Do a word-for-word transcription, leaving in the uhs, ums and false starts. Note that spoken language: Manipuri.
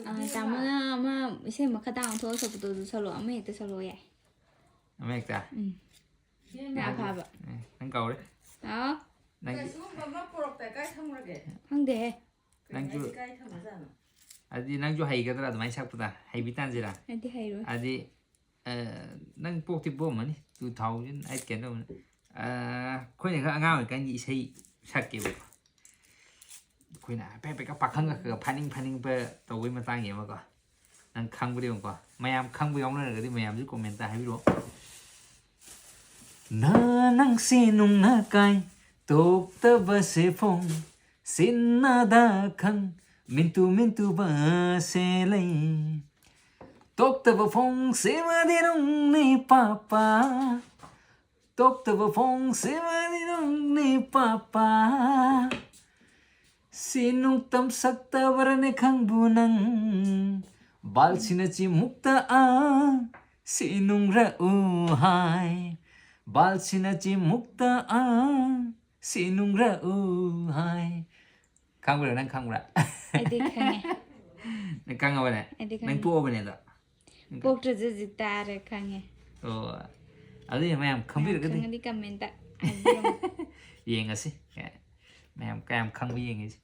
ꯑ, ꯇꯥꯃꯣꯅ ꯑꯃ ꯏꯁꯩ ꯃꯈꯥ ꯇꯥꯅ ꯊꯣꯛꯑ ꯁꯛꯄꯗꯣ ꯑꯗꯨ ꯁꯛꯂꯛꯑꯣ, ꯑꯃ ꯍꯦꯛꯇ ꯁꯛꯂꯛꯑꯣ ꯌꯥꯏ꯫ ꯑꯃ ꯍꯦꯛꯇ꯫ ꯎꯝ꯫ ꯉꯥ ꯐꯥꯕ꯫ ꯑꯦ, ꯅꯪ ꯀꯧꯔꯦ꯫ ꯍꯥꯎ꯫ ꯅꯪ ꯀꯩꯁꯨꯝꯕ ꯑꯃ ꯄꯨꯔꯛꯇ ꯀꯥꯏ ꯊꯝꯈ꯭ꯔꯒꯦ? ꯈꯪꯗꯦꯍꯦ꯫ ꯅꯪꯁꯨ ꯀꯩꯅꯣꯗꯤ ꯀꯥꯏ ꯊꯝꯃꯖꯥꯠꯅꯣ? ꯑꯗꯨꯗꯤ ꯅꯪꯁꯨ ꯍꯩꯒꯗ꯭ꯔꯥ ꯑꯗꯨꯃꯥꯏꯅ ꯁꯛꯄꯗ? ꯍꯩꯕꯤ ꯇꯥꯟꯁꯤꯔꯥ? ꯑꯩꯗꯤ ꯍꯩꯔꯣꯏ꯫ ꯑꯗꯨꯗꯤ ꯑ, ꯅꯪ ꯄꯣꯛꯇꯤ ꯄꯣꯛꯑꯝꯃꯅꯤ, two thousand eight ꯀꯩꯅꯣ ꯇꯧꯕꯅꯤ꯫ ꯑ, ꯑꯩꯈꯣꯏꯅ ꯈꯔ ꯑꯉꯥꯡ ꯑꯣꯏꯔꯤꯀꯥꯟꯒꯤ ꯏꯁꯩ ꯁꯛꯀꯦꯕꯀꯣ꯫ ꯑꯩꯈꯣꯏꯅ ꯍꯥꯏꯐꯦꯠ ꯍꯥꯏꯐꯦꯠꯀ ꯄꯥꯈꯪꯒ ꯈꯔ ꯈꯔ ꯐꯥꯅꯤꯡ ꯐꯥꯅꯤꯡꯕ ꯇꯧꯕꯩ ꯃꯇꯥꯡꯒꯤ ꯑꯃꯀꯣ꯫ ꯅꯪ ꯈꯪꯕ꯭ꯔꯥ ꯌꯦꯡꯉꯨꯀꯣ꯫ ꯃꯌꯥꯝ ꯈꯪꯕ ꯌꯥꯎꯅꯔꯒꯗꯤ ꯃꯌꯥꯝꯁꯨ comment ꯇ ꯍꯥꯏꯕꯤꯔꯛꯑꯣ꯫ ꯅ ꯅꯪꯁꯤ ꯅꯨꯡꯅ ꯀꯥꯏ ꯇꯣꯛꯇꯕꯁꯦ ꯐꯣꯡ ꯁꯤꯟꯅꯗ ꯈꯪ ꯃꯤꯟꯇꯨ ꯃꯤꯟꯇꯨꯕꯁꯦ ꯂꯩ ꯇꯣꯛꯇꯕ ꯐꯣꯡ ꯁꯤꯃꯗꯤ ꯅꯨꯡꯅꯤ ꯄꯥꯄꯥ ꯇꯣꯛꯇꯕ ꯐꯣꯡ ꯁꯤꯃꯗꯤ ꯅꯨꯡꯅꯤ ꯄꯥꯄꯥ ꯁꯤ ꯅꯨꯡꯇꯝ ꯁꯛꯇꯕꯔꯅꯦ ꯈꯪꯕꯨ ꯅꯪ ꯕꯥꯜꯁꯤꯅ ꯆꯤꯃꯨꯛꯇ ꯑ ꯁꯤ ꯅꯨꯡꯔꯛꯎ ꯍꯥꯏ ꯕꯥꯜꯁꯤꯅ ꯆꯤꯃꯨꯛꯇ ꯑ ꯁꯤ ꯅꯨꯡꯔꯛꯎ ꯍꯥꯏ ꯈꯪꯕ꯭ꯔꯥ? ꯅꯪ ꯈꯪꯕ꯭ꯔꯥ? ꯑꯩꯗꯤ ꯈꯪꯉꯦ꯫ ꯅꯪ ꯈꯪꯉꯕꯅꯦ? ꯑꯩꯗꯤ ꯅꯪ ꯈꯪꯉꯦ꯫ ꯄꯣꯛꯑꯕꯅꯦ ꯑꯗꯣ? ꯄꯣꯛꯇ꯭ꯔꯁꯨ ꯍꯧꯖꯤꯛ ꯇꯥꯔꯦ ꯈꯪꯉꯦ꯫ ꯑꯣ, ꯑꯗꯨꯗꯤ ꯃꯌꯥꯝ ꯈꯪꯕꯤꯔꯒꯗꯤ ꯈꯪꯉꯗꯤ comment ꯇ ꯍꯥꯏꯕꯤꯔꯝꯃꯣ꯫ ꯌꯦꯡꯉꯁꯤ꯫ ꯃꯌꯥꯝ ꯀꯌꯥꯝ ꯈꯪꯕ ꯌꯦꯡꯉꯁꯤ꯫